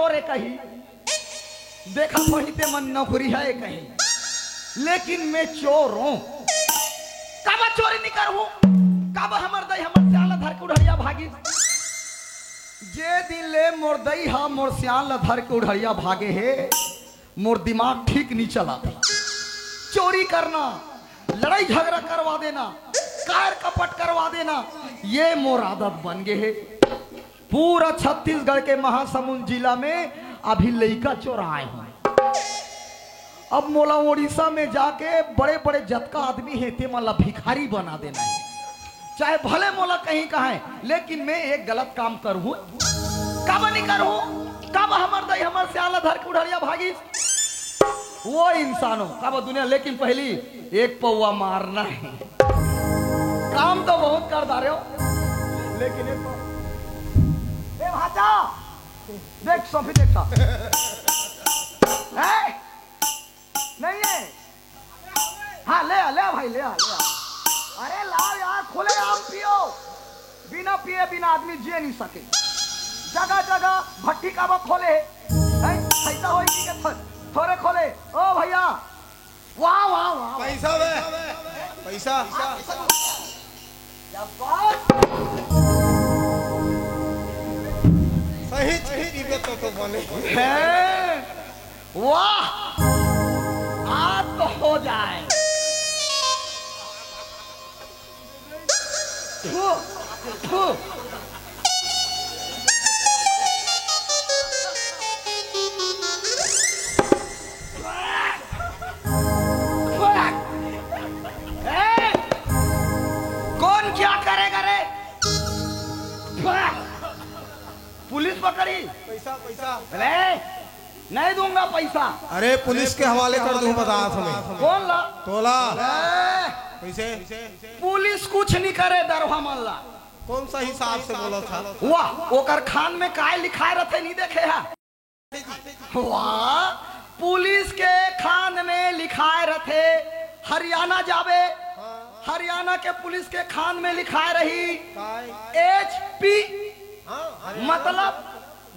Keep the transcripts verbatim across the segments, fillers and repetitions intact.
रे कही, देखत होही ते मन नौकरी हे कही, लेकिन मैं चोर हूँ। काबर चोरी नहीं करहूँ? काबर हमर दई हमर सियान ला धर के उढ़ड़िया भागिस? जे दिन ले मोर दई हा मोर सियान ला धर के उढ़ड़िया भागे हे, मोर दिमाग ठीक नहीं चलत। चोरी करना, लड़ाई झगड़ा करवा देना, कार कपट करवा देना, ये मोर आदत बन गे हे। पूरा छत्तीसगढ़ के महासमुंद जिला में अभी लइका चोराए हों। अब मोला उड़ीसा में जाके बड़े-बड़े जतका आदमी हे, ते मन ला भिखारी बना देना हे। चाहे भले मोला कहीं कहाए, लेकिन मैं एक गलत काम करहूँ। काबर नहीं करहूँ? काबर हमर दई हमर सियान ला धर के उढ़ड़िया भागिस? वो इंसान हो, काबर दुनिया, लेकिन पहली एक पौवा मारना हे। काम तो बहुत कर डारे हो, लेकिन एक पौवा। ए भाचा, देख, सौंफी देख तो। हैं? नहीं है? हाँ, ले आ, ले आ भाई, ले आ, ले आ। अरे लाओ यार, खुलेआम पियो। बिना पिए बिना आदमी जिए नहीं सके। जगह जगह भट्टी काबर खोले हे। हैं? पैसा होई कि के थो-, थोरे खोले। ओ भैया, वाह, वाह, वाह। पैसा बे, पैसा। क्या बात? सही चीज पीबे तो, तो बने। हैं? वाह! आज तो हो जाए। थू, थू। ए, कौन क्या करेगा रे? पुलिस पकड़ी। पैसा, पैसा। अरे, नहीं दूंगा पैसा। अरे, पुलिस के हवाले कर दूं, बता हमें। कौन ला? तोला। ए, कैसे? पुलिस कुछ नहीं करे दरवा मन ला। कौन सा हिसाब से बोला था? वाह, ओकर खान में काय लिखाए रथे, नहीं देखे है? वाह, पुलिस के खान में लिखाए रथे, हरियाणा जाबे, हरियाणा के पुलिस के खान में लिखाए रही, काय? एच पी। हाँ, हरियाणा मतलब?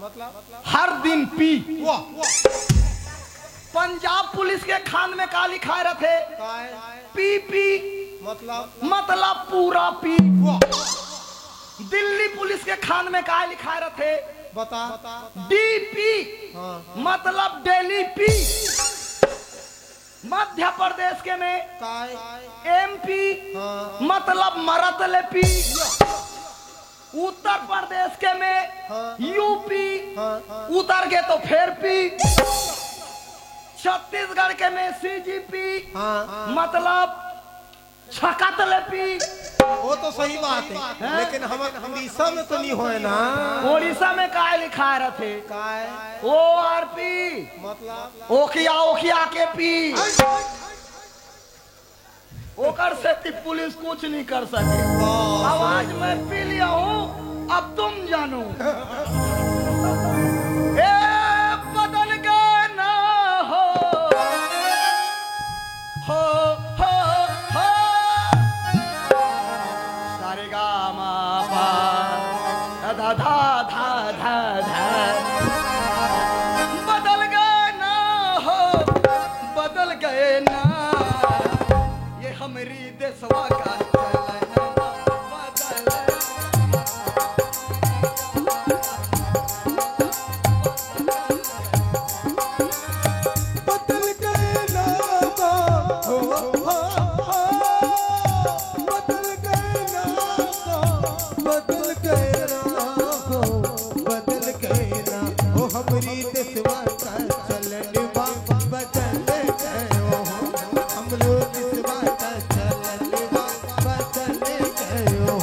मतलब? हर दिन पी। वाह, वाह। पंजाब पुलिस के खान में का लिखाए रथे? काय? पी पी। मतलब? मतलब पूरा पी। वाह। दिल्ली पुलिस के खान में का लिखाए रथे? बता। डी पी। हाँ, हाँ। मतलब डेली पी। मध्य प्रदेश के में काय? एम पी। हाँ। मतलब मरत ले पी। उत्तर प्रदेश के में हाँ। U P. हाँ। उतर के तो फेर पी। छत्तीसगढ़ के में सी जी पी। हाँ। मतलब छकत ले पी। वो तो सही बात है, हैं? लेकिन हमर उड़ीसा में तो नहीं होए ना। उड़ीसा में काय लिखाए रथे? काय? O R P. मतलब? ओखिया, ओखिया के पी। ओकर सेती पुलिस कुछ नहीं कर सके। वाह। अब आज मैं पी लिया हूँ, अब तुम जानो। ए, बदल गए ना हो, हो, हो, हो। सारे गा मा पा, धा, धा, धा, धा, धा। बदल गए ना हो, बदल गए ना। ये हमरी देशवा का चलन बदल। बदल गए ना हो, हो, हो, हो। बदल गए ना हो, बदल गए ना हो, बदल गए ना हो, हमरी देशवा का चलन बा, बदल गए हो, हमरो देशवा का चलन बा, बदल गए हो।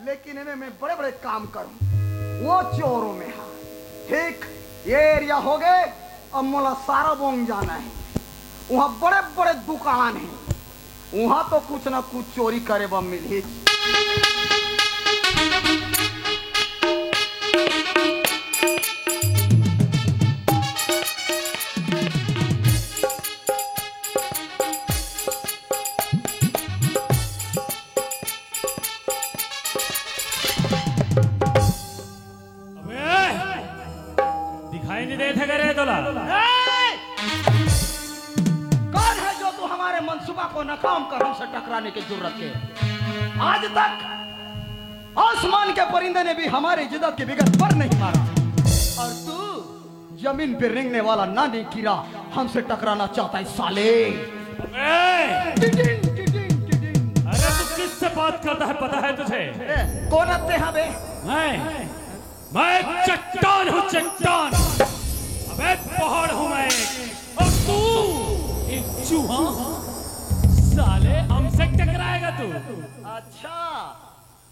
लेकिन एमे मैं बड़े बड़े काम करूं। वो चोरों में हा। ठीक, ये एरिया हो गए। अब मोला सारा बोंग जाना है। वहां बड़े बड़े दुकान है, वहां तो कुछ ना कुछ चोरी करे बर मिलही। अबे, दिखाई नहीं देत हे का रे तोला? ए! कौन है जो तू हमारे मंसूबा को नाकाम कर हमसे टकराने की जरूरत के? आज तक आसमान के परिंदे ने भी हमारे इज्जत के बगैर पर नहीं मारा, और तू जमीन पे रेंगने वाला नानी कीड़ा हमसे टकराना चाहता है, साले। ए! टिडिन, टिडिन, टिडिन। अरे, तू किससे बात करता है, पता है तुझे? ए, कौन आते हैं बे? मैं, मैं चट्टान हूँ, चट्टान। अबे, पहाड़ हूँ मैं, और तू एक चूहा। साले, हमसे टकराएगा तू? अच्छा,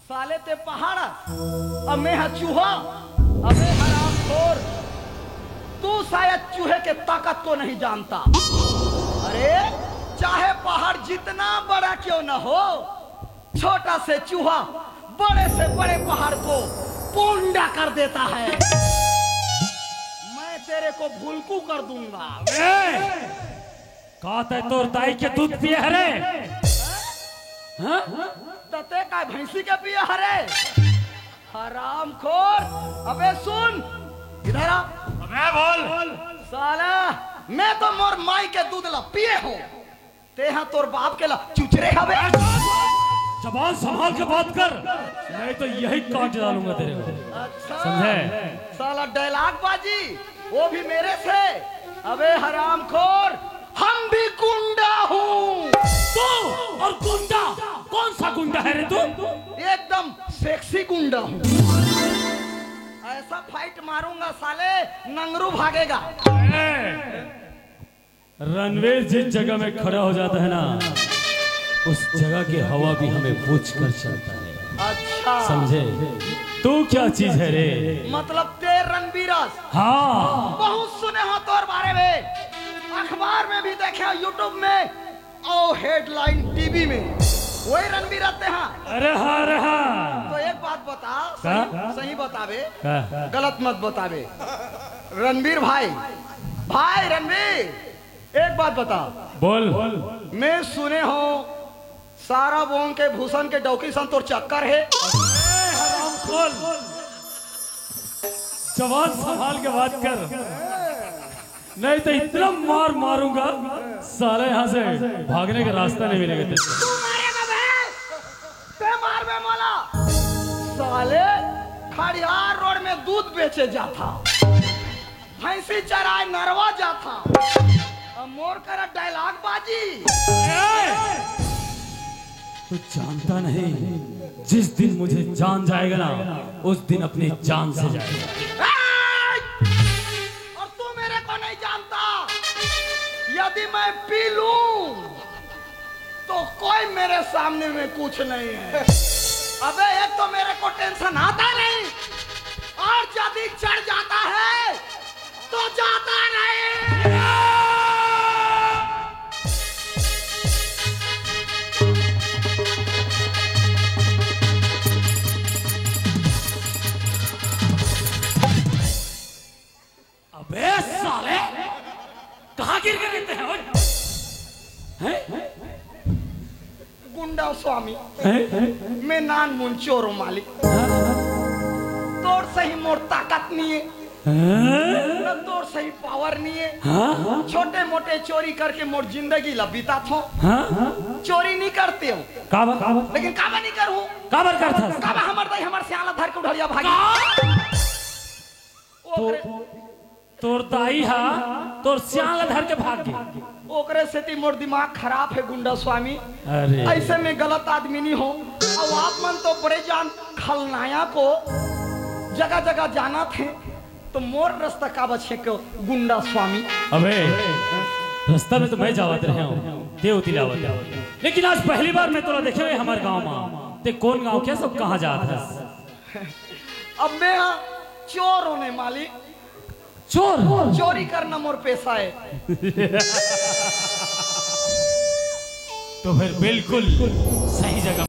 साले ते पहाड़, अब मैं हा चूहा। अबे हरामखोर, तू शायद चूहे के ताकत को नहीं जानता। अरे, चाहे पहाड़ जितना बड़ा क्यों ना हो, छोटा से चूहा बड़े से बड़े पहाड़ को पोंडा कर देता है। मैं तेरे को भुलकू कर दूंगा। ए! का तै तोर दाई के दूध पिए हरे? हाँ? त ते का भैंसी के पिए हरे? हरामखोर, अबे सुन, इधर आ। अबे बोल। साला, मैं तो मोर माई के दूध ला पिए हूँ, तेहा तोर बाप के ला चुचरे हवे। जबान संभाल के बात कर, नहीं तो यही काट डालूंगा तेरे को। अच्छा। समझे? साला डायलॉग बाजी, वो भी मेरे से। अबे हरामखोर, हम भी गुंडा हूँ। तू और गुंडा, कौन सा गुंडा है रे तू? एकदम सेक्सी गुंडा हूँ। ऐसा फाइट मारूंगा साले, नंगरू भागेगा। ए, रणवीर जिस जगह में खड़ा हो जाता है ना, उस जगह की हवा भी हमें बूझ कर चलता है। अच्छा। समझे? तू क्या चीज है रे? मतलब ते रणवीरस? हाँ। बहुत सुने हो तोर बारे में, अखबार में भी देखे हो, YouTube में, और हेडलाइन टीवी में, वही रणवीर रहते हैं। अरे हाँ, अरे हाँ। तो एक बात बता, सही, का? सही बतावे, का? गलत मत बतावे। रणवीर भाई, भाई रणवीर, एक बात बता। बोल। मैं सुने हूँ सारा बोंग के भूषण के डौकी सन तोर चक्कर है। हरामखोर, जबान संभाल के बात कर, नहीं तो इतना मार मारूंगा, साले यहाँ से भागने का रास्ता नहीं मिलेगा तेरे को। तू मारेगा बे? ते मार बे मोला। साले, खड़ियार रोड में दूध बेचे जाता, भैंसी चराए नरवा जाता, अब मोर करा डायलॉग बाजी। ए! तू जानता नहीं, जिस दिन मुझे जान जाएगा ना, उस दिन अपनी जान से जाएगा। ए! और तू मेरे को नहीं जानता। यदि मैं पी लूं तो कोई मेरे सामने में कुछ नहीं है। अबे, एक तो मेरे को टेंशन आता नहीं, और यदि चढ़ जाता है तो जाता नहीं। अबे साले, कहाँ गिर के रहते हैं ओए? हैं? गुंडा स्वामी, हैं? मैं नानमुन चोरो मालिक। हाँ? तोर सही मोर ताकत नहीं है, हाँ? न तोर सही पावर नहीं है। हाँ? छोटे मोटे चोरी करके मोर जिंदगी ला बिताथों। हाँ? चोरी नहीं करते हो। काबर? लेकिन काबर नहीं करूँ? काबर करथस? काबर हमर दाई हमर सियान ला धर के उढ़रिया भागी। का? ओकरे तोर दाई हा तोर सियान ला धर के भाग गे। ओकरे सेती मोर दिमाग खराब है गुंडा स्वामी। अरे। ऐसे में गलत आदमी नहीं हो। अब आप मन तो बड़े जान खलनायक हो, जगह जगह जाना थे, तो मोर रास्ता का बचे को गुंडा स्वामी। अबे, रास्ता में तो मैं जावत रहे हूँ, देवती लावत रहे। लेकिन आज पहली बार मैं तोला देखे हुए हमारे गांव में। ते कोन गांव के सब कहां जात हस? अब मैं हा चोर होने मालिक। चोर। चोरी करना मोर पेशा है। तो फिर बिल्कुल सही जगह।